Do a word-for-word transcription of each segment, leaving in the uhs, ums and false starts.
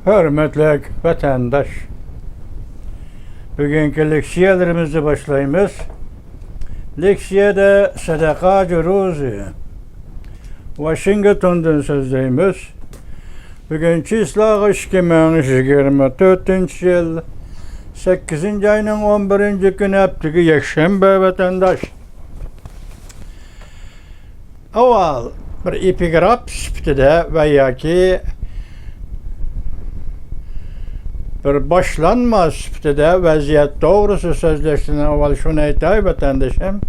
ھۆرمەتلىك ۋەتەنداش، بۈگۈنكى لېكسىيەلىرىمىزنى باشلايمىز. لېكسىيەدە سەدەقە جۇرۇزى ۋاشىنگتوندىن سۆزلەيمىز. بۈگۈن چىسلاغا ئىككى مىڭ يىگىرمە تۆتىنچى يىل، سەككىزىنچى ئاينىڭ ئون بىرىنچى كۈنى، ھەپتىگە يەكشەنبە، ۋەتەنداش. ئاۋۋال بىر ئېپىگراف سۈپىتىدە ۋە ياكى بىر باشلانما سۈپىتىدە ۋەزىيەت توغرىسىدا سۆزلەشتىن ئاۋۋال شۇنى ئېيتاي، ۋەتەندىشىم.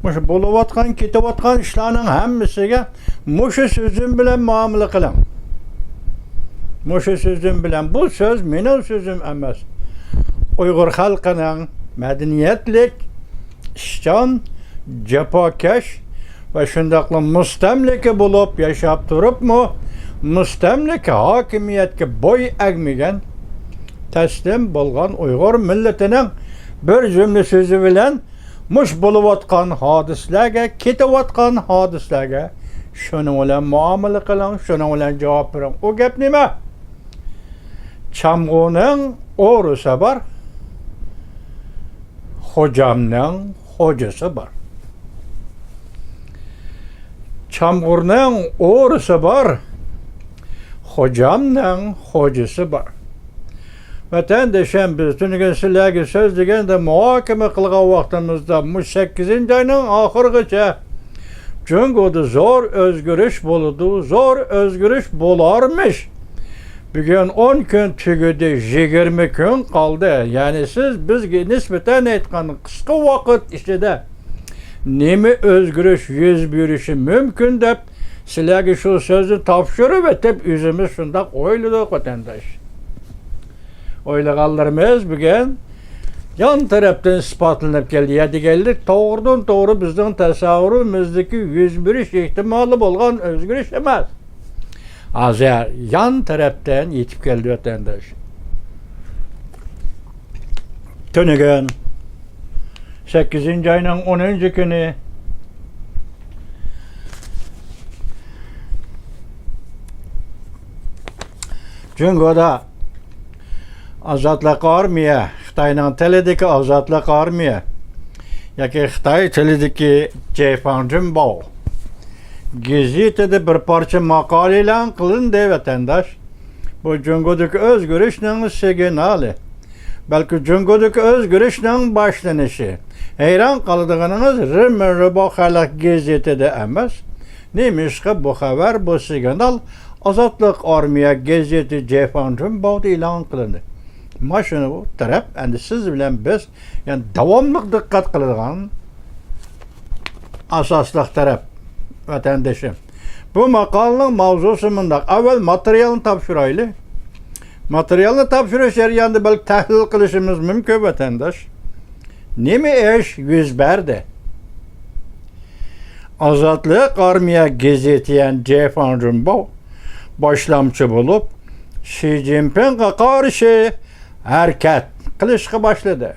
مۇشۇ بولۇۋاتقان، كېتىۋاتقان ئىشلارنىڭ ھەممىسىگە مۇشۇ سۆزۈم بىلەن مۇئامىلە قىلىڭ. مۇشۇ سۆزۈم بىلەن، بۇ سۆز مېنىڭ سۆزۈم ئەمەس. ئۇيغۇر خەلقىنىڭ مەدەنىيەتلىك، ئىشچان، جاپاكەش ۋە شۇنداقلا مۇستەملىكە بولۇپ ياشاپ تۇرۇپمۇ، مۇستەملىكە ھاكىمىيەتكە بوي ئەگمىگەن، تەسلىم بولغان ئۇيغۇر مىللىتىنىڭ بىر جۈملە سۆزى بىلەن مۇش بولۇۋاتقان ھادىسىلەرگە، كېتىۋاتقان ھادىسىلەرگە شۇنىڭ بىلەن مۇئامىلە قىلىڭ، شۇنىڭ بىلەن جاۋاب بېرىڭ. ئۇ گەپ نېمە؟ چامغۇرنىڭ ئورىسى بار، خوجامنىڭ خوجىسى بار. چامغۇرنىڭ ئورىسى بار، خوجامنىڭ خوجىسى بار. ۋەتەندىشىم، بىز تۈنۈگۈن سىلەرگە سۆزلىگەندە، مۇھاكىمە قىلغان ۋاقتىمىزدا، مۇشۇ سەككىزىنچى ئاينىڭ ئاخىرىغىچە جۇڭگودا زور ئۆزگىرىش بولىدۇ، زور ئۆزگىرىش بولارمىش. بۈگۈن ئون كۈن تۈگىدى، يىگىرمە كۈن قالدى. يەنى سىز بىزگە نىسبەتەن ئېيتقاندا، قىسقا ۋاقىت ئىچىدە نېمە ئۆزگىرىش يۈز بېرىشى مۇمكىن دەپ، سىلەرگە شۇ سۆزنى تاپشۇرۇۋېتىپ، ئۆزىمىز شۇنداق ئويلىدۇق، ۋەتەنداش. ئويلىغانلىرىمىز بۈگۈن يان تەرەپتىن ئىسپاتلىنىپ كەلدى. يا دېگەنلىك، توغرىدىن توغرا بىزنىڭ تەسەۋۋۇرىمىزدىكى يۈز بېرىش ئېھتىمالى بولغان ئۆزگىرىش ئەمەس. ھازىر يان تەرەپتىن يېتىپ كەلدى، ۋەتەنداش. تۈنۈگۈن سەككىزىنچى ئاينىڭ ئونىنچى كۈنى جۇڭگودا ئازادلىق ئارمىيە، خىتاينىڭ تىلىدىكى ئازادلىق ئارمىيە ياكى خىتاي تىلىدىكى جيەنفېڭجۈنباۋ گېزىتىدە بىر پارچە ماقالە ئېلان قىلىندى، ۋەتەنداش. بۇ جۇڭگودىكى ئۆزگىرىشنىڭ سىگنالى، بەلكى جۇڭگودىكى ئۆزگىرىشنىڭ باشلىنىشى. ھەيران قالىدىغىنىڭىز، رېنمىنرېباۋ خەلق گېزىتىدە ئەمەس. نېمىشقا بۇ خەۋەر، بۇ سىگنال ئازادلىق ئارمىيە گېزىتى جيەنفېڭجۈنباۋدا ئېلان قىلىندى؟ ماشۇ تەرەپ، ئەمدى سىز بىلەن بىز، يەنى داۋاملىق دىققەت قىلىدىغان ئاساسلىق تەرەپ، ۋەتەندىشىم. بۇ ماقالىنىڭ ماۋزۇسى مۇنداق. ئەۋۋەل ماتېرىيالنى تاپشۇرايلى. ماتېرىيالنى تاپشۇرۇش جەريانىدا بەلكى تەھلىل قىلىشىمىز مۇمكىن، ۋەتەنداش. نېمە ئىش يۈز بەردى؟ ئازادلىق ئارمىيە گېزىتى، يەنى جيەنفېڭجۈنباۋ باشلامچى بولۇپ، شى جىنپىڭغا قارشى ھەرىكەت قىلىشقا باشلىدى.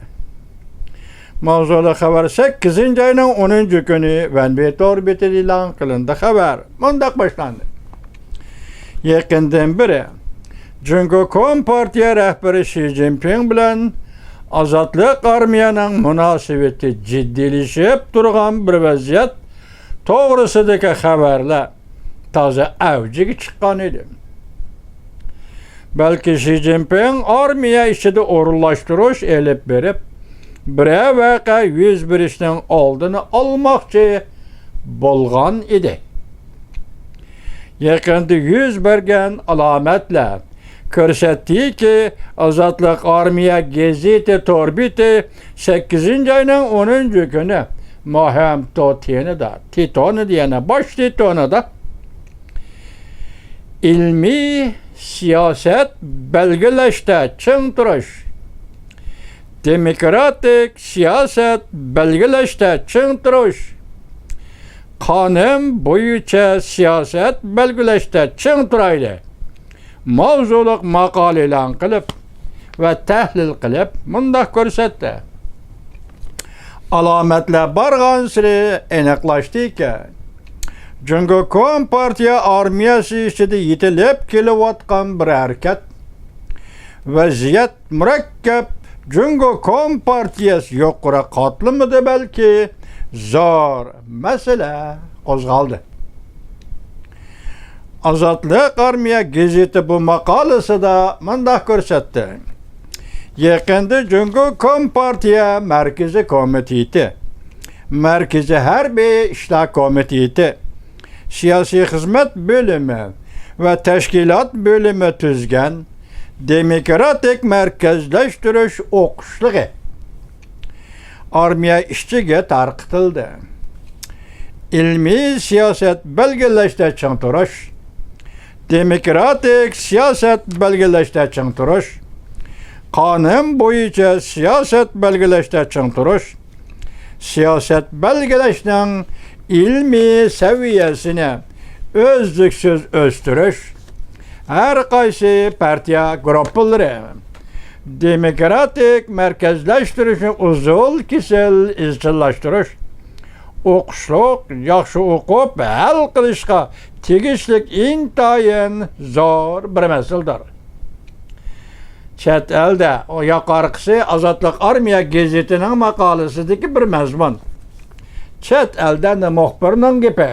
ماۋزۇلۇق خەۋەر سەككىزىنچى ئاينىڭ ئونىنچى كۈنى ۋەنبى تور بېتىدە ئېلان قىلىندى. خەۋەر مۇنداق باشلاندى. يېقىندىن بېرى جۇڭگو كومپارتىيە رەھبىرى شى جىنپىڭ بىلەن ئازادلىق ئارمىيەنىڭ مۇناسىۋىتى جىددىيلىشىپ تۇرغان بىر ۋەزىيەت توغرىسىدىكى خەۋەرلەر تازا ئەۋجىگە چىققان ئىدى. بەلكى شى جىنپىڭ ئارمىيە ئىچىدە ئورۇنلاشتۇرۇش ئېلىپ بېرىپ، بىرەر ۋەقە يۈز بېرىشنىڭ ئالدىنى ئالماقچى بولغان ئىدى. يېقىندا يۈز بەرگەن ئالامەتلەر كۆرسەتتىكى، ئازادلىق ئارمىيە گېزىتى تور بېتى سەككىزىنچى ئاينىڭ ئونىنچى كۈنى مۇھىم توتېنىدا، تېتونىدا، يەنى باش تېتونىدا ئىلمىي سىياسەت بەلگىلەشتە چىڭ تۇرۇش، دېموكراتىك سىياسەت بەلگىلەشتە چىڭ تۇرۇش، قانۇن بويىچە سىياسەت بەلگىلەشتە چىڭ تۇرايلى ماۋزۇلۇق ماقالە ئېلان قىلىپ ۋە تەھلىل قىلىپ مۇنداق كۆرسەتتى. ئالامەتلەر بارغانسېرى ئېنىقلاشتىكەن. جۇڭگو كومپارتىيە ئارمىيەسى ئىچىدە يېتىلىپ كېلىۋاتقان بىر ھەرىكەت. ۋەزىيەت مۇرەككەپ، جۇڭگو كومپارتىيەسى يۇقىرى قاتلىمىدا بەلكى زور مەسىلە قوزغالدى. ئازادلىق ئارمىيە گېزىتى بۇ ماقالىسىدا مۇنداق كۆرسەتتى: يېقىندا جۇڭگو كومپارتىيە مەركىزىي كومىتېتى، مەركىزىي ھەربىي ئىشلار كومىتېتى، سىياسىي خىزمەت بۆلۈمى ۋە تەشكىلات بۆلۈمى تۈزگەن دېموكراتىك مەركەزلەشتۈرۈش ئوقۇشلۇقى ئارمىيە ئىچىگە تارقىتىلدى. ئىلمىي سىياسەت بەلگىلەشتە چىڭ تۇرۇش، دېموكراتىك سىياسەت بەلگىلەشتە چىڭ تۇرۇش، قانۇن بويىچە سىياسەت بەلگىلەشتە چىڭ تۇرۇش، سىياسەت بەلگىلەشنىڭ ئىلمىي سەۋىيەسىنى ئۈزلۈكسىز ئۆستۈرۈش، ھەر قايسى پارتىيە گۇرۇپپىلىرى دېموكراتىك مەركەزلەشتۈرۈشنى ئۇزۇل كېسىل ئىزچىللاشتۇرۇش، ئوقۇشلۇق، ياخشى ئوقۇپ ھەل قىلىشقا تېگىشلىك ئىنتايىن زور بىر مەسىلىدۇر. چەت ئەلدە، ئۇ ياق ئارقىسى ئازادلىق ئارمىيە گېزىتىنىڭ ماقالىسىدىكى بىر مەزمۇن. چەت ئەلدە، مۇخبىرنىڭ گېپى.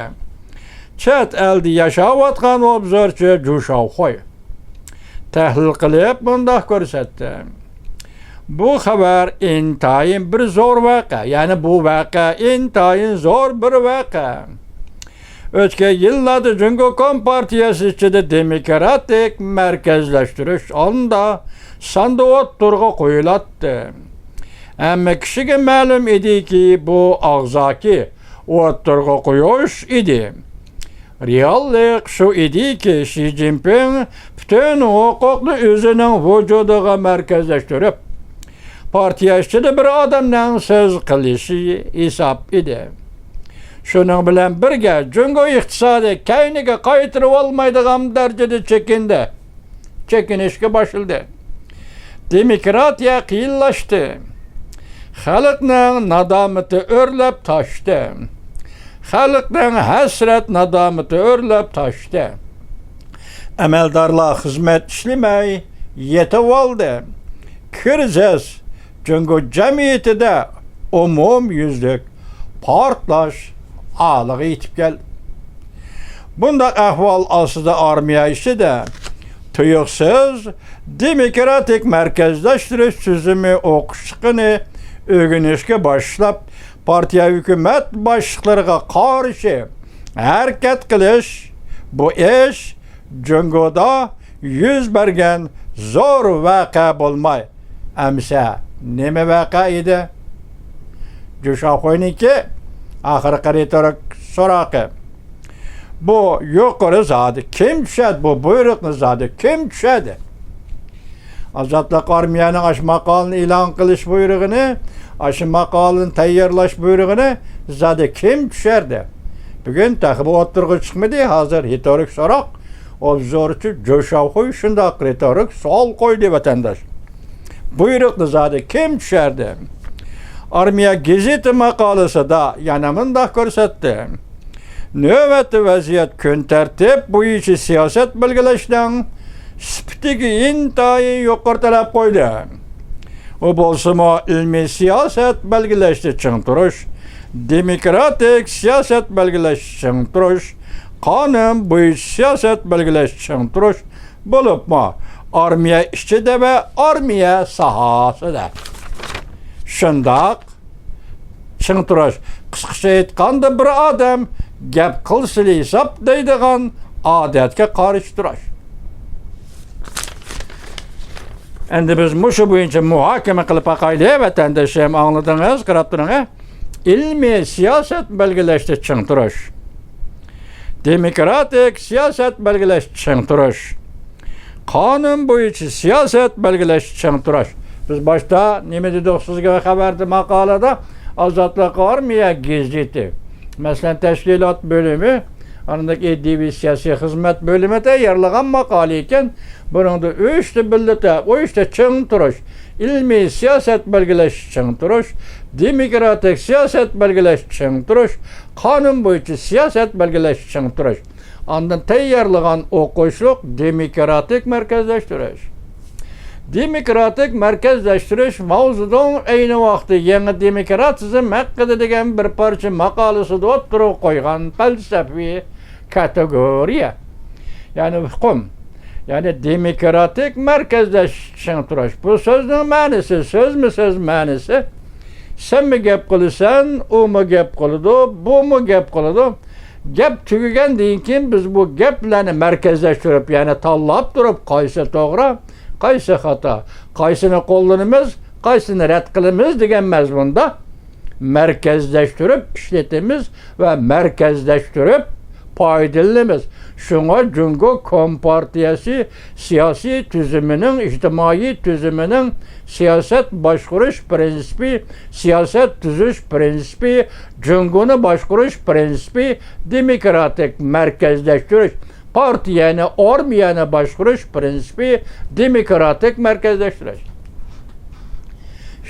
چەت ئەلدە ياشاۋاتقان ئوبزورچى جۇ شاۋخۇي تەھلىل قىلىپ مۇنداق كۆرسەتتى: بۇ خەۋەر ئىنتايىن بىر زور ۋەقە، يەنى بۇ ۋەقە ئىنتايىن زور بىر ۋەقە. ئۆتكەن يىللاردا جۇڭگو كومپارتىيەسى ئىچىدە دېموكراتىك مەركەزلەشتۈرۈش ئاندا ساندا ئوتتۇرىغا قويۇلاتتى. ھەممە كىشىگە مەلۇم ئىدىكى، بۇ ئاغزاكى ئوتتۇرىغا قويۇش ئىدى. رېئاللىق شۇ ئىدىكى، شى جىنپىڭ پۈتۈن ھوقۇقنى ئۆزىنىڭ ۋۇجۇدىغا مەركەزلەشتۈرۈپ، پارتىيە ئىچىدە بىر ئادەمنىڭ سۆز قىلىشى ھېساب ئىدى. شۇنىڭ بىلەن بىرگە، جۇڭگو ئىقتىسادى كەينىگە قايتۇرۇۋالمايدىغان دەرىجىدە چېكىندى. چېكىنىشكە باشلىدى. دېموكراتىيە قىيىنلاشتى. خەلقنىڭ نادامىتى ئۆرلەپ تاشتى. خەلقنىڭ ھەسرەت نادامىتى ئۆرلەپ تاشتى. ئەمەلدارلار خىزمەت ئىشلىمەي يېتىۋالدى. كىرىزىس جۇڭگو جەمئىيىتىدە ئومۇميۈزلۈك پارتلاش ھالىغا يېتىپ كەلدى. بۇنداق ئەھۋال ئاستىدا ئارمىيە ئىچىدە تۇيۇقسىز دېموكراتىك مەركەزلەشتۈرۈش تۈزۈمى ئوقۇشلۇقىنى ئۆگىنىشكە باشلاپ، پارتىيە، ھۆكۈمەت باشلىقلىرىغا قارشى ھەرىكەت قىلىش، بۇ ئىش جۇڭگودا يۈز بەرگەن زور ۋەقە بولماي، ئەمىسە نېمە ۋەقە ئىدى؟ جۇ شاۋخۇينىڭكى ئاخىرقى رېتورىك سوراقى. بۇ يۇقىرى زادى كىم چۈشەدى؟ بۇ بۇيرۇقنى زادى كىم چۈشەدى؟ ئازادلىق ئارمىيەنىڭ ئاشۇ ماقالىنى ئېلان قىلىش بۇيرۇقىنى، ئاشۇ ماقالىنى تەييارلاش بۇيرۇقىنى زادى كىم چۈشەردى؟ بۈگۈن تېخى بۇ ئوتتۇرىغا چىقمىدى. ھازىر رېتورىك سوراق، ئوبزورچى جۇ شاۋخۇي شۇنداق رېتورىك سوئال قويدى، ۋەتەنداش. بۇيرۇقنى زادى كىم چۈشەردى؟ ئارمىيە گېزىتى ماقالىسىدا يەنە مۇنداق كۆرسەتتى: نۆۋەتتە ۋەزىيەت كۈن تەرتىپ بويىچە سىياسەت بەلگىلەشنىڭ سۈپىتىگە ئىنتايىن يۇقىرى تەلەپ قويدى. ئۇ بولسىمۇ ئىلمىي سىياسەت بەلگىلەشتە چىڭ تۇرۇش، دېموكراتىك سىياسەت بەلگىلەشتە چىڭ تۇرۇش، قانۇن بويىچە سىياسەت بەلگىلەشتە چىڭ تۇرۇش، بولۇپمۇ ئارمىيە ئىچىدە ۋە ئارمىيە ساھەسىدە شۇنداق چىڭ تۇرۇش. قىسقىچە ئېيتقاندا، بىر ئادەم گەپ قىلسىلا ھېساب دەيدىغان ئادەتكە قارشى تۇرۇش. ئەمدى بىز مۇشۇ بويىچە مۇھاكىمە قىلىپ باقايلى، ۋەتەندىشىم، ئاڭلىدىڭىز، قاراپ تۇرۇڭ. ئىلمىي سىياسەت بەلگىلەشتە چىڭ تۇرۇش، دېموكراتىك سىياسەت بەلگىلەشتە چىڭ تۇرۇش، قانۇن بويىچە سىياسەت بەلگىلەشتە چىڭ تۇرۇش. بىز باشتا نېمە دېدۇق سىزگە خەۋەردە، ماقالىدا؟ ئازادلىق ئارمىيە گېزىتى، مەسىلەن، تەشكىلات بۆلۈمى، ئاندىن ئەدەبىي سىياسىي خىزمەت بۆلۈمى تەييارلىغان ماقالە ئىكەن. بۇنىڭدا ئۈچتە بىللە، ئۈچتە چىڭ تۇرۇش، ئىلمىي سىياسەت بەلگىلەشتە چىڭ تۇرۇش، دېموكراتىك سىياسەت بەلگىلەشتە چىڭ تۇرۇش، قانۇن بويىچە سىياسەت بەلگىلەشتە چىڭ تۇرۇش. ئاندىن تەييارلىغان ئوقۇشلۇق دېموكراتىك مەركەزلەشتۈرۈش. دېموكراتىك مەركەزلەشتۈرۈش ماۋزېدۇڭ ئەينى ۋاقىتتا يېڭى دېموكراتىزم ھەققىدە دېگەن بىر پارچە ماقالىسىدە ئوتتۇرىغا قويغان پەلسەپىۋى كاتېگورىيە، يەنى ئۇقۇم، يەنى دېموكراتىك مەركەزلەشتۈرۈش. بۇ سۆزنىڭ مەنىسى، سۆزمۇ سۆز مەنىسى، سەنمۇ گەپ قىلىسەن، ئۇمۇ گەپ قىلىدۇ، بۇمۇ گەپ قىلىدۇ. گەپ تۈگىگەندىن كېيىن بىز بۇ گەپلەرنى مەركەزلەشتۈرۈپ، يەنى تاللاپ تۇرۇپ، قايسى توغرا، قايسى خاتا، قايسىنى قوللىنىمىز، قايسىنى رەت قىلىمىز دېگەن مەزمۇندا مەركەزلەشتۈرۈپ ئىشلىتىمىز ۋە مەركەزلەشتۈرۈپ پايدىلىنىمىز. شۇڭا جۇڭگو كومپارتىيەسى سىياسىي تۈزۈمىنىڭ، ئىجتىمائىي تۈزۈمىنىڭ سىياسەت باشقۇرۇش پىرىنسىپى، سىياسەت تۈزۈش پىرىنسىپى، جۇڭگونى باشقۇرۇش پىرىنسىپى دېموكراتىك مەركەزلەشتۈرۈش، پارتىيەنى، ئارمىيەنى باشقۇرۇش پىرىنسىپى دېموكراتىك مەركەزلەشتۈرۈش.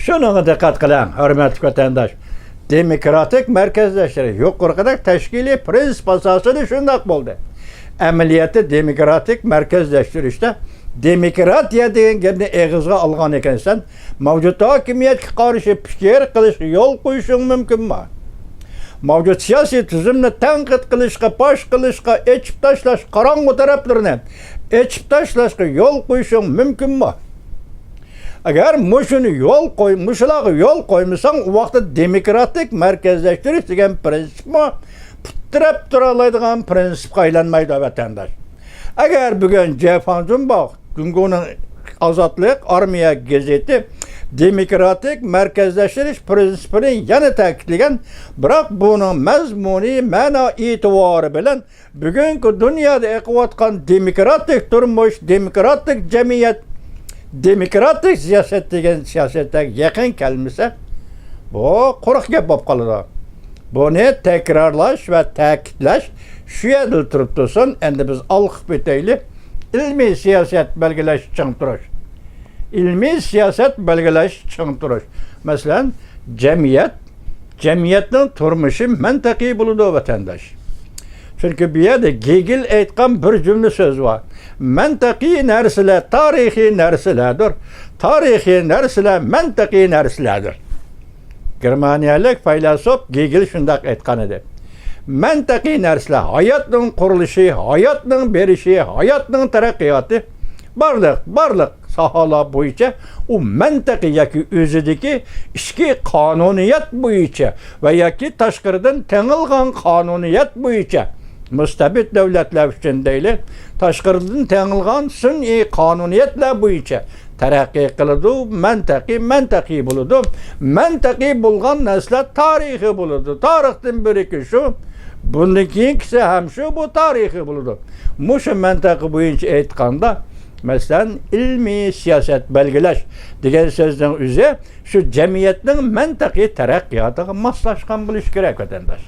شۇنىڭغا دىققەت قىلىڭ، ھۆرمەتلىك ۋەتەنداش. دېموكراتىك مەركەزلەشتۈرۈش يۇقىرىقىدەك تەشكىلىي پىرىنسىپ ئاساسىدا شۇنداق بولدى. ئەمەلىيەتتە دېموكراتىك مەركەزلەشتۈرۈشتە دېموكراتىيە دېگەن گەپنى ئېغىزغا ئالغان ئىكەنسەن، مەۋجۇت ھاكىمىيەتكە قارشى پىكىر قىلىشقا يول قويۇشۇڭ مۇمكىنمۇ؟ مەۋجۇت سىياسىي تۈزۈمنى تەنقىد قىلىشقا، پاش قىلىشقا، ئېچىپ تاشلاش، قاراڭغۇ تەرەپلىرىنى ئېچىپ تاشلاشقا يول قويۇشۇڭ مۇمكىنمۇ؟ ئەگەر مۇشۇنى يول قوي-، مۇشۇلارغا يول قويمىساڭ، ئۇ ۋاقىتتا دېموكراتىك مەركەزلەشتۈرۈش دېگەن پىرىنسىپمۇ پۇت تىرەپ تۇرالايدىغان پىرىنسىپقا ئايلانمايدۇ، ۋەتەنداش. ئەگەر بۈگۈن جيې فاڭجۈن باۋ، جۇڭگونىڭ ئازادلىق ئارمىيە گېزىتى دېموكراتىك مەركەزلەشتۈرۈش پىرىنسىپىنى يەنە تەكىتلىگەن، بىراق بۇنىڭ مەزمۇنى، مەنا ئېتىبارى بىلەن بۈگۈنكى دۇنيادا ئېقىۋاتقان دېموكراتىك تۇرمۇش، دېموكراتىك جەمئىيەت، دېموكراتىك سىياسەت دېگەن سىياسەتكە يېقىن كەلمىسە، بۇ قۇرۇق گەپ بولۇپ قالىدۇ. بۇنى تەكرارلاش ۋە تەكىتلەش شۇ يەردىلا تۇرۇپ تۇرسۇن. ئەمدى بىز ئالقىپ ئۆتەيلى. ئىلمىي سىياسەت بەلگىلەش، چىڭ تۇرۇش. ئىلمىي سىياسەت بەلگىلەش، چىڭ تۇرۇش. مەسىلەن، جەمئىيەت، جەمئىيەتنىڭ تۇرمۇشى مەنتىقىي بولىدۇ، ۋەتەنداش. چۈنكى بۇ يەردە گېگېل ئېيتقان بىر جۈملە سۆز بار. مەنتىقىي نەرسىلەر تارىخىي نەرسىلەردۇر. تارىخىي نەرسىلەر مەنتىقىي نەرسىلەردۇر. گېرمانىيەلىك پەيلاسوپ گېگېل شۇنداق ئېيتقان ئىدى. مەنتىقىي نەرسىلەر، ھاياتنىڭ قۇرۇلۇشى، ھاياتنىڭ بېرىشى، ھاياتنىڭ تەرەققىياتى، بارلىق، بارلىق ساھالار بويىچە ئۇ مەنتىقىي ياكى ئۆزىدىكى ئىچكى قانۇنىيەت بويىچە ۋە ياكى تاشقىرىدىن تېڭىلغان قانۇنىيەت بويىچە، مۇستەبىت دۆلەتلەر ئۈچۈن دەيلى، تاشقىرىدىن تېڭىلغان سۈنئىي قانۇنىيەتلەر بويىچە تەرەققىي قىلىدۇ، مەنتىقىي، مەنتىقىي بولىدۇ. مەنتىقىي بولغان نەرسىلەر تارىخىي بولىدۇ. تارىختىن بىرىكى شۇ، بۇندىن كېيىنكىسى ھەم شۇ، بۇ تارىخىي بولىدۇ. مۇشۇ مەنتىقە بويىچە ئېيتقاندا، مەسىلەن، ئىلمىي سىياسەت بەلگىلەش دېگەن سۆزنىڭ ئۆزى شۇ جەمئىيەتنىڭ مەنتىقىي تەرەققىياتىغا ماسلاشقان بولۇشى كېرەك، ۋەتەنداش.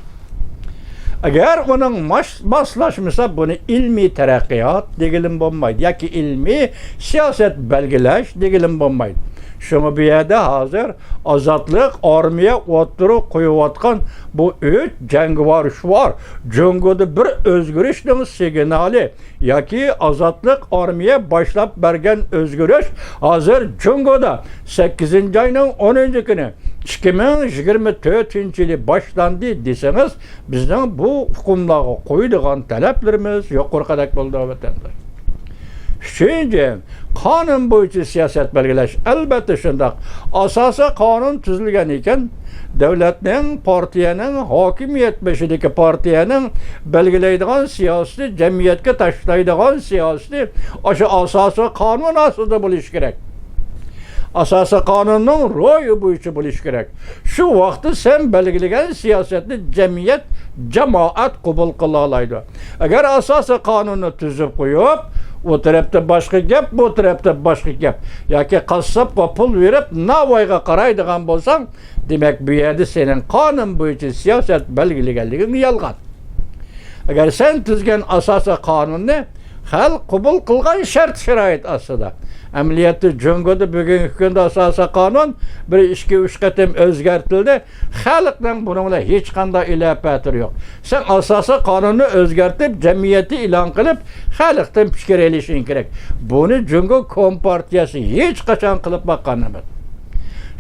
ئەگەر ئۇنىڭ ماس-، ماسلاشمىسا، بۇنى ئىلمىي تەرەققىيات دېگىلىمۇ بولمايدۇ ياكى ئىلمىي سىياسەت بەلگىلەش دېگىلىمۇ بولمايدۇ. شۇڭا بۇ يەردە ھازىر ئازادلىق ئارمىيە ئوتتۇرىغا قويۇۋاتقان بۇ ئۈچ جەڭگىۋار شوئار جۇڭگودا بىر ئۆزگىرىشنىڭ سىگنالى ياكى ئازادلىق ئارمىيە باشلاپ بەرگەن ئۆزگىرىش ھازىر جۇڭگودا سەككىزىنچى ئاينىڭ ئونىنچى كۈنى، ئىككى مىڭ يىگىرمە تۆتىنچى يىلى باشلاندى دېسىڭىز، بىزنىڭ بۇ ئۇقۇملارغا قويىدىغان تەلەپلىرىمىز يۇقىرىقىدەك بولىدۇ، ۋەتەنداش. ئۈچىنچى، قانۇن بويىچە سىياسەت بەلگىلەش. ئەلبەتتە شۇنداق. ئاساسىي قانۇن تۈزۈلگەن ئىكەن، دۆلەتنىڭ، پارتىيەنىڭ، ھاكىمىيەت بېشىدىكى پارتىيەنىڭ بەلگىلەيدىغان سىياسىتى، جەمئىيەتكە تاشلايدىغان سىياسىتى ئاشۇ ئاساسىي قانۇن ئاستىدا بولۇشى كېرەك. ئاساسىي قانۇننىڭ روھى بويىچە بولۇشى كېرەك. شۇ ۋاقىتتا سەن بەلگىلىگەن سىياسەتنى جەمئىيەت، جامائەت قوبۇل قىلالايدۇ. ئەگەر ئاساسىي قانۇننى تۈزۈپ قويۇپ، ئۇ تەرەپتە باشقا گەپ، بۇ تەرەپتە باشقا گەپ، ياكى قاسساپقا پۇل بېرىپ، ناۋايغا قارايدىغان بولساڭ، دېمەك، بۇ يەردە سېنىڭ قانۇن بويىچە سىياسەت بەلگىلىگەنلىكىڭ يالغان. ئەگەر سەن تۈزگەن ئاساسىي قانۇننى خەلق قوبۇل قىلغان شەرت-شارائىت ئاستىدا، ئەمەلىيەتتە جۇڭگودا بۈگۈنكى كۈندە ئاساسىي قانۇن بىر ئىككى، ئۈچ قېتىم ئۆزگەرتىلدى. خەلقنىڭ بۇنىڭ بىلەن ھېچقانداق ئىلاپەتى يوق. سەن ئاساسىي قانۇننى ئۆزگەرتىپ، جەمئىيەتتە ئېلان قىلىپ، خەلقتىن پىكىر ئېلىشىڭ كېرەك. بۇنى جۇڭگو كومپارتىيەسى ھېچقاچان قىلىپ باققان ئەمەس.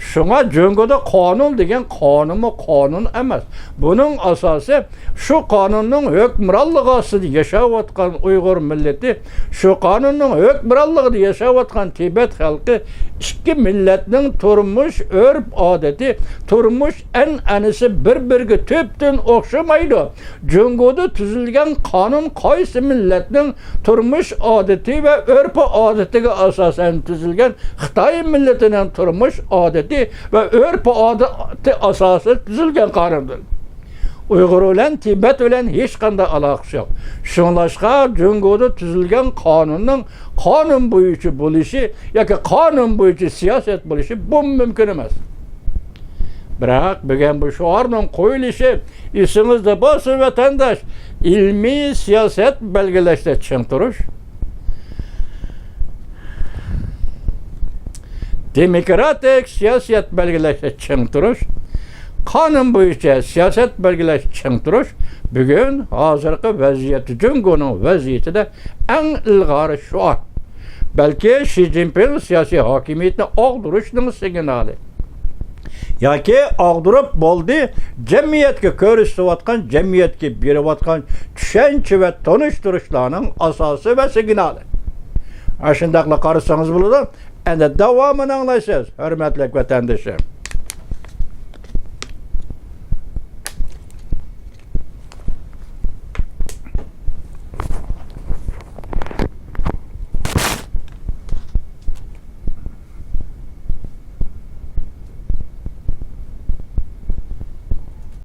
شۇڭا جۇڭگودا قانۇن دېگەن قانۇنمۇ قانۇن ئەمەس. بۇنىڭ ئاساسى شۇ قانۇننىڭ ھۆكۈمرانلىقى ئاستىدا ياشاۋاتقان ئۇيغۇر مىللىتى، شۇ قانۇننىڭ ھۆكۈمرانلىقىدا ياشاۋاتقان تىبەت خەلقى ئىككى مىللەتنىڭ تۇرمۇش ئۆرپ-ئادىتى، تۇرمۇش ئەنئەنىسى بىر-بىرىگە تۈپتىن ئوخشىمايدۇ. جۇڭگودا تۈزۈلگەن قانۇن قايسى مىللەتنىڭ تۇرمۇش ئادىتى ۋە ئۆرپ-ئادىتىگە ئاساسەن تۈزۈلگەن خىتاي مىللىتىنىڭ تۇرمۇش ئادىتى ۋە ئۆرپ-ئادىتى ئاساسىدا تۈزۈلگەن قانۇندۇر. ئۇيغۇر بىلەن تىبەت بىلەن ھېچقانداق ئالاقىسى يوق. شۇڭلاشقا جۇڭگودا تۈزۈلگەن قانۇننىڭ قانۇن بويىچە بولۇشى ياكى قانۇن بويىچە سىياسەت بولۇشى بۇ مۇمكىن ئەمەس. بىراق بۈگۈن بۇ شوئارنىڭ قويۇلۇشى ئېسىڭىزدە بولسۇن، ۋەتەنداش، ئىلمىي سىياسەت بەلگىلەشتە چىڭ تۇرۇش، دېموكراتىك سىياسەت بەلگىلەشتە چىڭ تۇرۇش، قانۇن بويىچە سىياسەت بەلگىلەش چىڭ تۇرۇش بۈگۈن ھازىرقى ۋەزىيەتتە جۇڭگونىڭ ۋەزىيىتىدە ئەڭ ئىلغار شوئار. بەلكى شى جىنپىڭ سىياسىي ھاكىمىيىتىنى ئاغدۇرۇشنىڭ سىگنالى. ياكى ئاغدۇرۇپ بولدى، جەمئىيەتكە كۆرسىتىۋاتقان، جەمئىيەتكە بېرىۋاتقان چۈشەنچە ۋە تونۇشتۇرۇشلارنىڭ ئاساسى ۋە سىگنالى. ئاشۇنداقلا قارىسىڭىز بولىدۇ. ئەمدى داۋامىنى ئاڭلايسىز، ھۆرمەتلىك ۋەتەندىشىم.